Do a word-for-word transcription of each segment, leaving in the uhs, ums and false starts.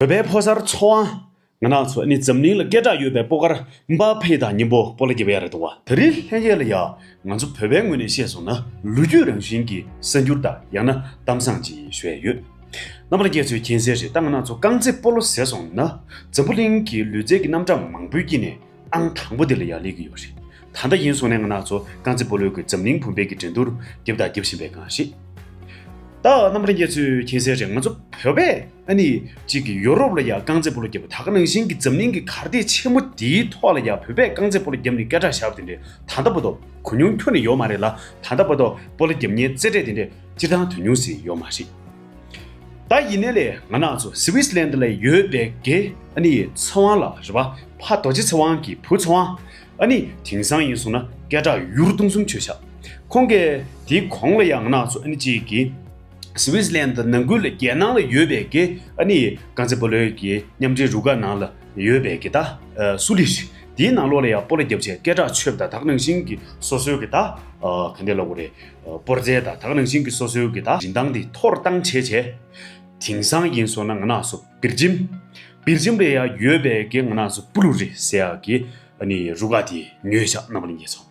བོད་པའི་ཕོ་གསར་ཚོ་དབང་། ང་རང་ཚོ་ཨ་ནི་འཛམ་གླིང་ལ་སྐད་གྲགས་ཡོད་པའི་སྤོ་སྐར་འབའ་ཕེ་དང་མཉམ་པོ་སྤོ་ལོ་རྒྱག་ཡ་རེད་འདུག་བ། ད་རེས་ལྷན་རྒྱས་ལ་ཡ་ང་ཚོ་བོད་པའི་ངོས་ནས་བཤད་སོང་ན་ལོ་རྒྱུས་རང་བཞིན་གྱི་གསར་འགྱུར་དང་ཡང་ན་གཏམ་བཟང་ཅིག་ཞུ་ཡ་ཡོད། རྣམ་པ་ལྷན་རྒྱས་ཚོས་མཁྱེན་གསལ་རེད། ད་ང་རང་ཚོ་རྐང་རྩེད་སྤོ་ལོ་ཟེར་སོང་ན་འཛམ་བུ་གླིང་གི་ལུས་རྩལ་གྱི་རྣམ་གྲངས་མང་པོའི་དཀྱིལ་ནས་ཨང་དང་པོ་དེ་ལ་ཡ་སླེབས་ཀྱི་ཡོད་རེད། ད་ལྟ་ཡིན་སོང་ནས་ང་རང་ཚོ་རྐང་རྩེད་སྤོ་ལོའི་གི་འཛམ་གླིང་བུམ་པའི་གི་འགྲན་བསྡུར་རྒྱབ་དང་རྒྱབ་བཞིན་པའི་སྒང་རེད། ད་རྣམ་པ་ལྷན་རྒྱས་ཚོས་མཁྱེན་གསལ་རེད། ང་ཚོ་བོད་པས་ཨ་ནི་གཅིག་གི་ཡོ་རོབ་ལ་ཡ་རྐང་རྩེད་སྤོ་ལོ་རྒྱབ་པ་ད་ག་ནང་བཞིན་གྱི་འཛམ་གླིང་གི་གར་སྟེགས་ཆེན་མོ་འདིའི་ཐོག་ལ་ཡ་བོད་པས་རྐང་རྩེད་སྤོ་ལོ་རྒྱབ་ནས་སྐད་གྲགས་བཞག་པ་དེ་འདྲས་ད་ལྟ་བར་དུ་གོ་མྱོང་ཁྱོན་ནས་ཡོད་མ་རེད་ལ། ད་ལྟ་བར་དུ་སྤོ་ལོ་རྒྱབ་མཁན་རྩེ་གྲས་དེ་འདྲས་སྤྱིར་བཏང་དོན་ཉུང་ཟིག་ཡོད་མ་རེད། ད་ཡིན་ནའི་ལས་ང་རང་ཚོ་སི་ཝི་སི་ལན་ཌི་ལ་ཡོད་པའི་གི་ཨ་ནི་ཚེ་དབང་ལགས་རེད་པ། ཕ་རྡོ་རྗེ་ཚེ་དབང་གི་བུ་ཚེ་དབང་ཨ་ནི་དེང་སང་ཡིན་སོང་ན་སྐད་གྲགས་ཡུར་སྟོང་གསུམ་ཆོད་ཤག་ཁོང་གིས་དེའི་གོང་ལ་ཡང་ང་རང་ཚོ་ཨ་ནི་གཅིག་གི་སི་ཝི་སི་ལན་ཌི་ནང་ཁུལ་ལ་རྒྱལ་ནང་ལ་ཡོད་པའི་གི་ཨ་ནི་རྐང་རྩེད་སྤོ་ལོའི་གི་མཉམ་འབྲེལ་རུ་ཁག་ནང་ལ་ཡོད་པའི་གི་ད་སུ་ལི་རེད། དེའི་ནང་ལོགས་ལ་ཡང་སྤོ་ལོ་རྒྱབ་བྱས་སྐད་གྲགས་ཆོད་པ་དང་ད་ག་ནང་བཞིན་གི་སོ་སོའི་གི་ད་ག་འདྲ་ལབ་དགོས་རེད། སྤོར་རྩལ་དང་ད་ག་ནང་བཞིན་གྱི་སོ་སོའི་གི་ད་རིན་ཐང་དེ་མཐོ་རུ་བཏང་བྱས་བྱས། དེང་སང་ཡིན་སོང་ན་ང་རང་ཚོ་སྦེལ་ཇམ། སྦེལ་ཇམ་ལ་ཡ་ཡོད་པའི་གི་ང་རང་ཚོ་པུ་ལུ་རི་ཟེར་ཡག་གི་ཨ་ནི་རུ་ཁག་དེ་ཉོས་བཞག་རྣམ་པ་ལྷན་རྒྱས་ཚོ།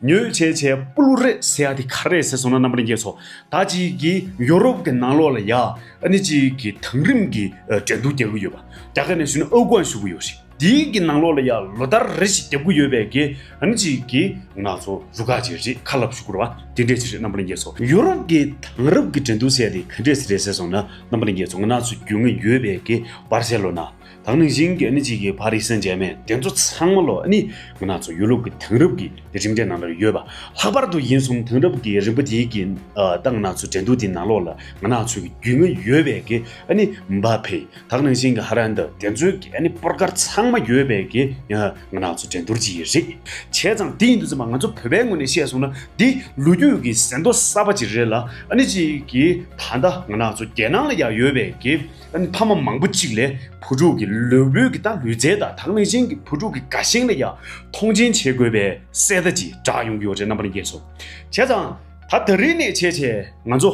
ཉོས་བྱས་བྱས་པུ་ལུ་རི་ཟེར་ཡག་དེ་ག་རེ་ཟེར་སོང་ན་རྣམ་པ་ལྷན་རྒྱས་ཚོ། ད་ཅིག་གི་ཡོ་རོབ་གི་ནང་ལོགས་ལ་ཡ་ཨ་ནི་ཅིག་གི་དང་རིམ་གྱི་འགྲན་བསྡུར་རྒྱག་གི་ཡོད་པ། རྒྱ་སྐད་ནས་ཞུས་ན་ཨོ་ཀོན་ཞུ་གི་ཡོད་རེད། དེའི་གི་ནང་ལོགས་ལ་ཡ་ལོ་ལྟར་རེ་ཞིག་རྒྱབ་ཀྱི་ཡོད་པའི་གི་ཨ་ནི་ཅིག་གི་ང་ཚོ་རུ་ཁག་ཅིག་རེད། ཁ་ལབ་ཞུ་དགོས་རེད་བ། དེ་འདྲས་ཅིག་རེད་རྣམ་པ་ལྷན་རྒྱས་ཚོ། ཡོ་རོབ་ཀྱི་དེང་རབས་ཀྱི་འགྲན་བསྡུར་ཟེར་དེ་ག་འདྲས་ཟེར་རེད་ཟེར་སོང་ན་རྣམ་པ་ལྷན་རྒྱས་ཚོ་ང་རང་ཚོ་རྒྱུས་མངའ་ཡོད་པའི་གི་སྦར་སེ་ལོ་ན། ད་ག་ནང་བཞིན་གི་ཨ་ནི་ཅིག་གི་ཕ་རི་སན་ཇེར་མན་དེ་ཚོ་ཚང་མ་ལོ་ཨ་ནི་ང་རང་ཚོ་ཡོ་རོབ་ཀྱི་དེང་རབས་ཀྱི་རིམ་གྲས་ནང་ལ་ཡོད་པ། ལྷག་པར་དུ་ཡིན་སོང་དེང་རབས་ཀྱི་རིམ་པ་དེའི་གི་ད་ང་རང་ཚོ་འགྲན་བསྡུར་དེའི་ནང་ལོགས་ལ་ང་རང་ཚོའི་གི་རྒྱུས་མངའ་ཡོད་པའི་གི་ཨ་ནི་འབའ་ཕེ། ད་ག་ནང་བཞིན་གྱི་ཧ་རན་ཏི་དེ་ཚོའི་གི་ཨ་ནི་སྤོར་སྒར་ཚང་མ་ཡོད་པའི་གི་ང་རང་ཚོ་འགྲན་བསྡུར་ཅིག་རེད། བྱས་ཙང་དེ་ཡིན་དུས་ཙམ་པ་ང་ཚོ་བོད་པའི་ངོས་ནས་བཤད་སོང་ན་འདི་ལོ་རྒྱུས་ཀྱི་ཟིན་ཐོ་གསར་པ་ཅིག་རེད་ལ། ཨ་ནི་ཅིག་གི་ད་ལྟ་ང་རང་ཚོ་རྒྱལ་ནང་ལ་ཡང་ཡོད་པའི་གི་ཨ་ནི་ཕ་མ་མང་པོ་ཅིག་ལས་བུ་ཕྲུག་གི་ལུས་པོའི་གི་ད་ལུས་རྩལ་དང་ད་ག་ནང་བཞིན་གྱི་བུ་ཕྲུག་གི་དགའ་ཞེན་ལ་ཡང་མཐོང་ཆེན་བྱེད་དགོས་པའི་གསལ་བརྡ་ཅིག་བསྒྲགས་ཡོང་གི་ཡོད་རེད་རྣམ་པ་ལྷན་རྒྱས་ཚོ། བྱས་ཙང་ད་ད་རེས་ནས་བྱས་བྱས་ང་ཚོ་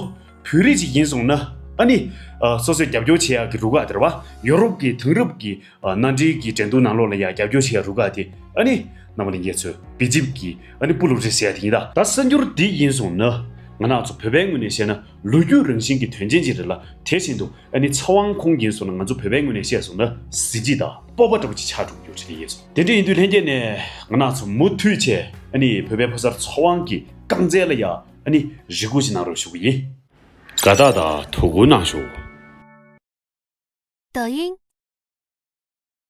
བོད་རིགས་ཅིག་ཡིན་སོང་ན་ཨ་ནི་ཨ་སོ་སོས་རྒྱབ་སྐྱོར་བྱེད་ཡག་གི་རུ་ཁག་དེ་རེད་བ། ཡོ་རོབ་ཀྱི་དེང་རབས་ཀྱི་ཨ་མནའ་འབྲེལ་གྱི་འགྲན་བསྡུར་ནང་ལོགས་ལ་ཡང་རྒྱབ་སྐྱོར་བྱེད་ཡག་རུ་ཁག་དེ་ཨ་ནི་རྣམ་པ་ལྷན་རྒྱས་ཚོས་སྦེལ་ཇམ་གྱི་ཨ་ནི་པུ་ལུ་རི་ཟེར་ཡག་དེ་ཡིན་ད། ད་གསར་འགྱུར་འདི་ཡིན་སོང་ན་ང་རང་ཚོ་བོད་པའི་ངོས་ནས་བཤད་ན་ལོ་རྒྱུས་རང་བཞིན་གྱི་དོན་ཆེན་ཅིག་རེད་ལ། དེ་བཞིན་དུ་ཨ་ནི་ཚེ་དབང་ཁོང་ཡིན་སོང་ན་ང་ཚོ་བོད་པའི་ངོས་ནས་བཤད་སོང་ན་གཟི་བརྗིད་དང་སྤོབས་པ་འདྲ་བོ་ཅིག་ཆགས་འགྲོ་གི་ཡོད་རེད་ལྷན་རྒྱས་ཚོ། དེ་འདྲ་ཡིན་དུས་ལྷན་རྒྱས་ནས་ང་རང་ཚོ་མུ་མཐུད་བྱས་ཨ་ནི་བོད་པའི་ཕོ་གསར་ཚེ་དབང་གི་རྐང་རྩལ་ལ་ཡ་ཨ་ནི་རེ་སྒུག་ཅིག་གནང་རོགས་ཞུ་གི་ཡིན། དགའ་རྟགས་དང་དོ་ཁུར་གནང་ཤོག抖音、